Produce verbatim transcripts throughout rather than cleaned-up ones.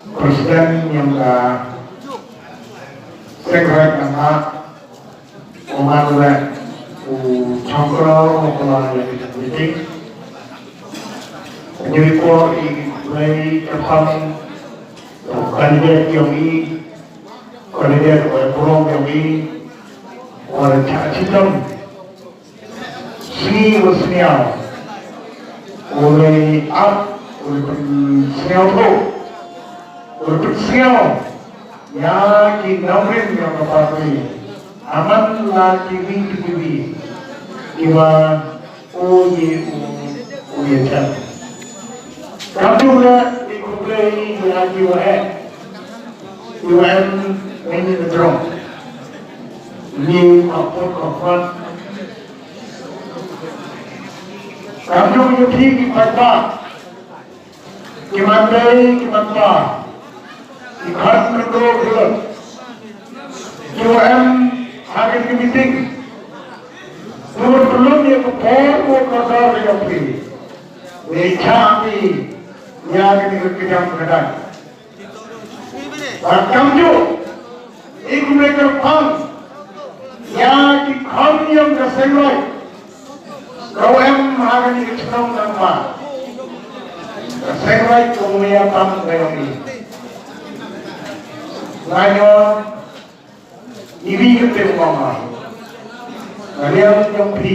President ïa ka Seng Raij Nangmah, u man u leh u chongkro u khlaiñ ïa ka meeting. Ngi por i lei ka pang u candidate ïong i, candidate u burom ïong i, u la cha chitom. Shi u sniaw. U lei ap, u lei pynsniaw tu. U lei pynsniaw. Ïa ki nongrim ïa ka party. Aman la ki wi ki wi. Kiba u ye u u ye chan. Kam ju la i khublei ïa ki wa eh. Ki wa em ngi ni drong. Ni ka pot ka pot. Kam ju ïa phi ki paidbah. Ki man dei, ki man pa. Ki khun khyndew khyllood. Ki wa em ha kane ka meeting. Ki wa pynlong ïa ka por, ka por ka dor ïa phi. Ïa cha phi. Ïa kane ka kjam ka dai. Bad kamjooh, i khublei kyrpang ïa ki khon ïong ka Seng Raij. Ka em ha kane ka chnong Nangmah. Ka Seng Raij ka maya tam ka ïong i. Nga ïong Iwi ka te mama. Ka liang ïong phi.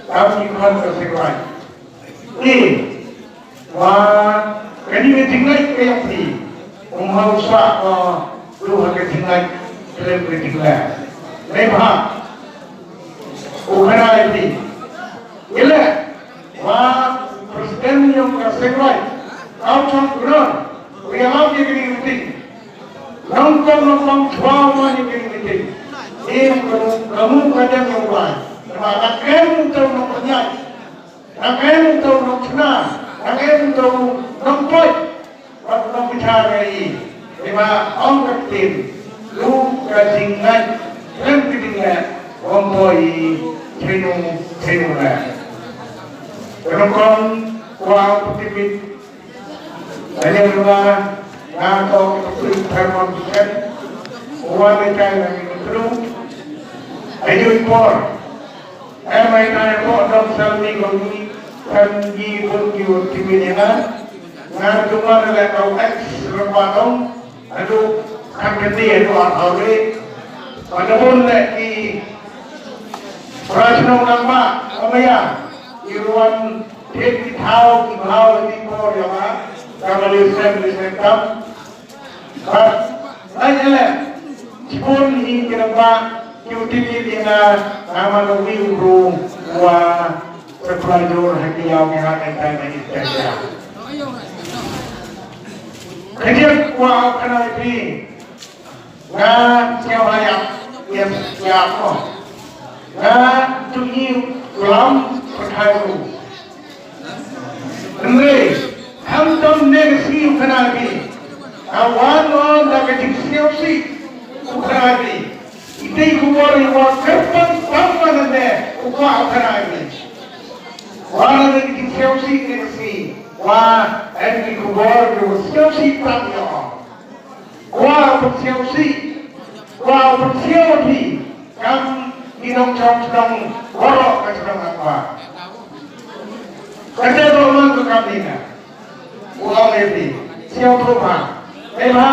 Kam ki khon ka Seng Raij. Te wa kane ka jingleh ka ïong phi. Um hau sa ko tu ha ka jingleh. Khlem ka jingleh. Leh bha. U khana ïa phi. Ïa leh. Wa president ïong ka Seng Raij. Kau chong kuno. U ïa lam ïa kane ka meeting. Nongkong nongkong chwa ma ni kini kini. Ni kamu kamu kadang yang wai. Nama nak em tu nongkong nyai. Nak em tu nongchna. Nak em tu nongpoi. Wat nongbichar ngai. Lima ong katin. Lu ka jingngai. Lem kini ngai. Ong poi. Trinu trinu ngai. Nongkong kwa petipit. Ane ruwa nga to ka pui thermon ken. Uwa me kai na ni kru. Ayu por. Em ai na ko dom sal ni ko ni kan gi bun gi won ti mi ni nga. Nga tu ma le ka ex ruwa dong. Aduh, kan keti aduh akhari. Pada pun leh ki prajnong nang ba, kamaya, iruan tit ki thau ki bhau ki por ya ma, kamali sen di sen tam. But, lain ele, chipun hi ki nang ba, ki uti ki dina, nama no wi ru, wa, seplajur haki yau ki hak entai na isteja. Kejap wa au kanai pi, Nga sngewbha ïa, ïa, ïa ko. Nga tu ngi u lam pyrthai u. Hynrei, khamtam ne ka sngi u khana ïa phi. Nga wan wan da ka jingsngewsih u khana ïa phi. Ite i khubor i wa kyrpang pang ma nane u kwah u khana ïa phi. Wan da ka jingsngewsih ne ka sngi. Wa, en i khubor i wa sngewsih pang ïa u. Kwah u pynsiaw sih, kwah u pynsiaw phi, kam ki nongchong shnong, waroh ka shnong Nangba. Kata doh man ka kam ina. U ong ïa phi, siaw to ma. Ei ma,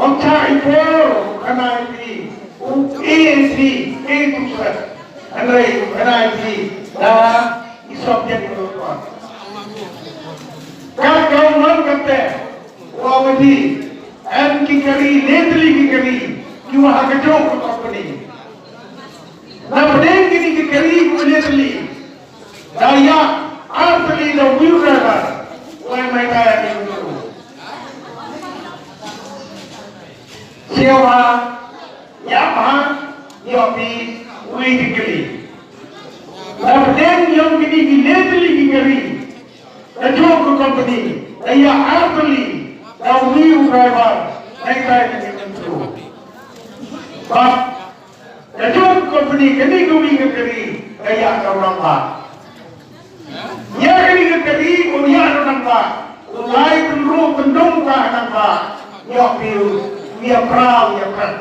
ong cha i por, khana ïa phi, u e ïa phi, e tu sat. Hynrei u khana ïa phi, da i subject u kwah. Ka kau man kata, u ong ïa phi, Em ki kari, le tylli ki kari, ki wa ha ka jong ka company. Na pdeng kini ki kari, ki le tylli. Da ïa, ar tylli da wheel driver. Wa mai ta ïa ki wheel. Siaw ha, ïa ha, ïa pi, wi ki kari. Na pdeng ïa kini ki le tylli ki kari. Ka jong ka company, ka ïa ar tylli, ka wi u driver, nai tai ka jingkyntu. Bad, ka jong ka company, kane ka wi ka kari, ka ïa ka rangbah. Ïa kane ka kari, u ïa ka rangbah, u lai tynru tyndong ka rangbah. Ïoh phi u ïa pra u ïa pret.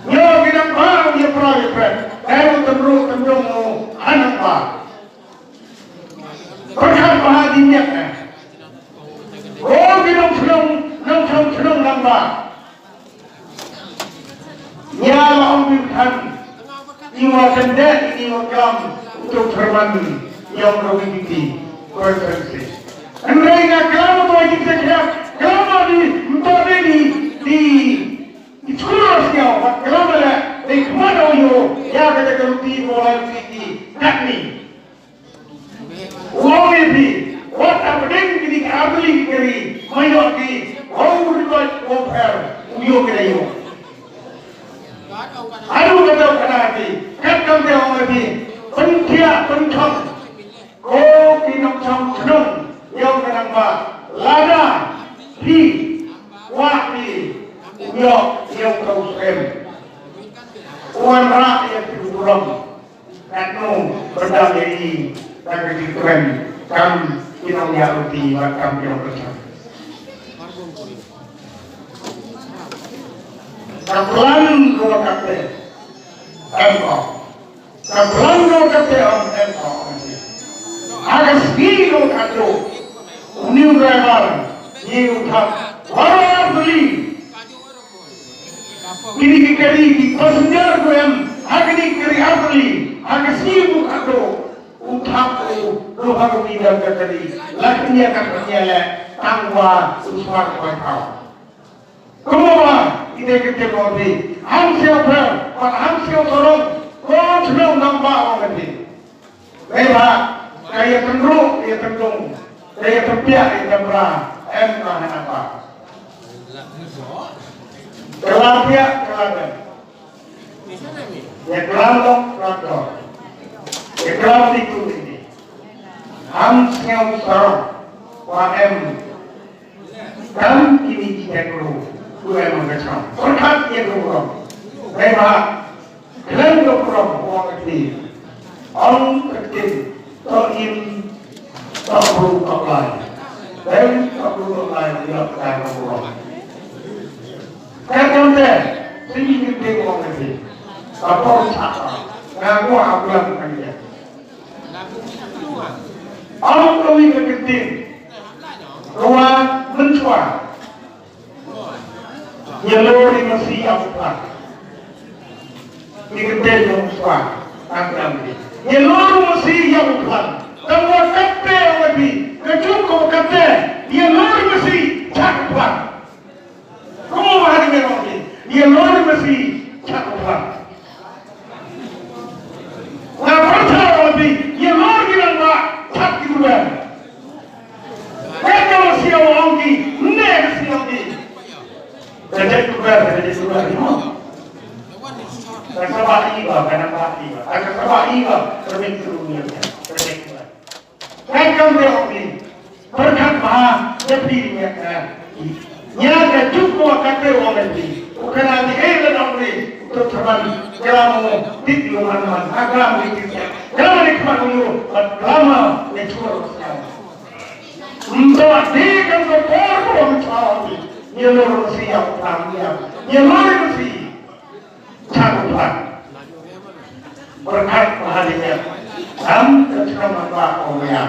Ïoh ki nang ba u ïa pra u ïa pret. Dei u tynruh tyndong u ha nang ba. Pyrkhat ba ha di miet ne. Ko ki nongchnong, nongchnong chnong nang ba. Ïa la ong bym than. Ïa wa kyndet ïa wa klam uto u chairman ïa u V P P constituency. Hynrei nga klam uto ïa ki sakhiat, klam ma di, mto di di di di skur sñiaw, wat klam le di khmat o yo, ïa ka ka ruti ko la ruti ki kat ni. Ong ïa phi, wat hapdeng kine ki artylli ki kari, ma ïoh ki, ong u ri bad u pher, u ïoh ki da ïoh. Haduh kato ka da ki, kat kam te ong ïa phi, pynthiah pynthok, ko ki nongchong chnong, ïoh ka nang ba, lada phi, wa phi, u ïoh, ïoh ka u sem. U wanrah ïa phi u burom. Katno ba dang ïa i da ka jingkren kam ki nongïaid lynti bad kam ki nongkyrshan. Ka plan ruh kata em ko. Ka plan ruh kata em em ko. Ha ka sngi ruh katto. Uni u driver, ïa u thap. Waroh ar tylli. Kine ki kari ki passenger ko em, ha kine ki kari artylli, ha ka sngi u khadduh, u thap u, u ha ka wi dang ka kari, la kñia ka kñia le, tang wa u smat wa thaw. Kumba ite ki te ko bi, ham sio pher, bad ham sio sorong, ko chnong nang ba ong ka ti. Dei ba, ka ïa tynruh, ïa tyndong, ka ïa tympiah, ïa tymbra, em ka hana ba. Ka la piah, ka la dem. Ïa klam dong, klam dong. Ïa klam di tu di. Ham sñiaw sarong, wa em. Kam kini ki tekru, ku em ka cham. Pyrkhat ïa ka burom. Dei ba, khlem ka burom, ong ka ti. Ong ka ti, to im, to bru, to lai. Dei, to bru, to lai, ïa ka burom. Ka kam te, sini ki ti ong ka ti. Ka por cha, nga ko ha bulan ka ni. Ong ka wi ka ti. Ka wa mynshuwa. Ïalor i masi ïa u Kpa. Ngi kyntait ïa u Kpa. Tang tang ngi. Ïalor i masi ïa u Kpa. Tang wa katte ong ka ti. Ka juk ko katte. Ïalor i masi ïa u Kpa. Kumba ha ngi ong ki. Ïalor i masi ïa u Kpa. Nga pyrshah ong ki. Ïalor ki nang ba. Thap ki tu ba. Ka dei ka siaw ong ki, ne ka siaw ki. Ka dei tu ber, ka dei tu ber, no. Ka saba i ba, ka nang ba i ba. Ka saba i ba, ka dei tu ber, ka dei tu ber. Ka kam dei ong ki. Pyrkhat ba, ka pi ne ka. Nya ka juk mo ka te ong ki. U ka na di e la dong ni. U to thaman, ka la mo, dit yo man man. Ka la mo dit ya. Ka la mo dit man yo, but ka la mo, ne chua lo siaw. Mto ati kan ko por ko mto ati. Ïalor masi ïa u Kpa ïa. Ïalor masi. Cha u Kpa. Berkat bahagia. Am ka chkam apa ko ïa.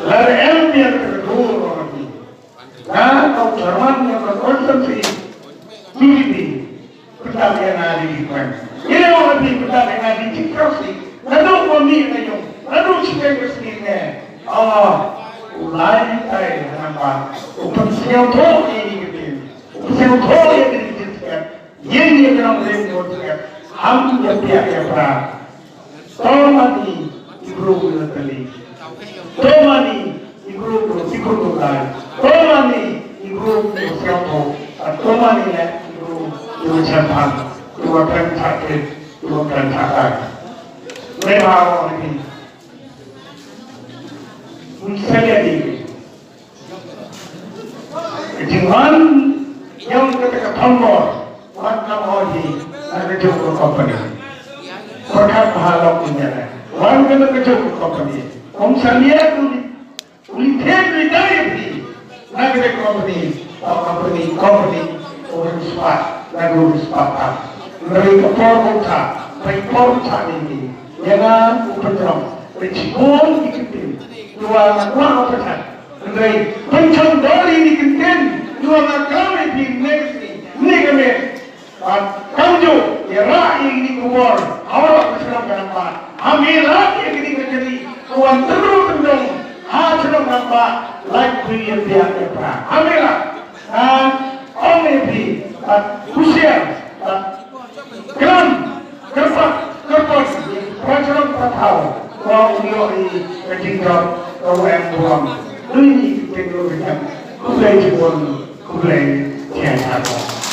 Lada em ïa ka dur ko ati. Nga, kong chairman ïa ka constituency, P D P, pyndap ïa nga di di kren. Ïa nga di pyndap ïa nga di di crossing. Naduh ba mih na ïong, naduh shiteng ka sngi ne. Oh, u lai tai hana ba. U pynsñiawthoh ïa i ka tin. U pynsñiawthoh ïa i ka tin. Ïa ïa ka nongrim ko tiket. Ham ïa piak ïa pra. To mani i bru u la tali. To mani i bru u la tikur tu kai. To mani i bru u la siap tu. To mani le i bru u la champan. Tu wa kan sakit. Tu wa kan sakit. Mereka orang ini. Saya di. Ka jingwan jong kata ka thombor wat ka ong hi na ka jong ka company. Pyrkhat bha lok ïa ne. Wan ka na ka jong ka company. Kum sa liat u li, u li thep u li dai hi na ka company. Ka company, company, u riewspah, lane u riewspah tam. Hynrei ka por mynta, ka por mynta ne, ïa nga u patrong, ka jingmut ki ktien, kiba nga kwah ban pynshai. Hynrei, pynshong dor ïa ki ktien, kiba nga klam ïa phi ne ka sngi, ne ka miet. Bad kumjuh, ïa rah ïa kine ki khubor, ha baroh ka shnong ka rangbah. Ham ïa lad ïa kine ki kjari, ki wan tynrung tyndong, ha shnong rangbah, lait phi ïa pdiang ïa pra. Ham ïa lad, ha, ong ïa phi, bad husiar, bad klam, kyrpad, kyrpad, pra shnong pra thaw, ba un ïoh ïa ka jingjop, ka weng burom. Dei ni ki ktien ruh ka jam. Khublei shibun, khublei, ïa ka.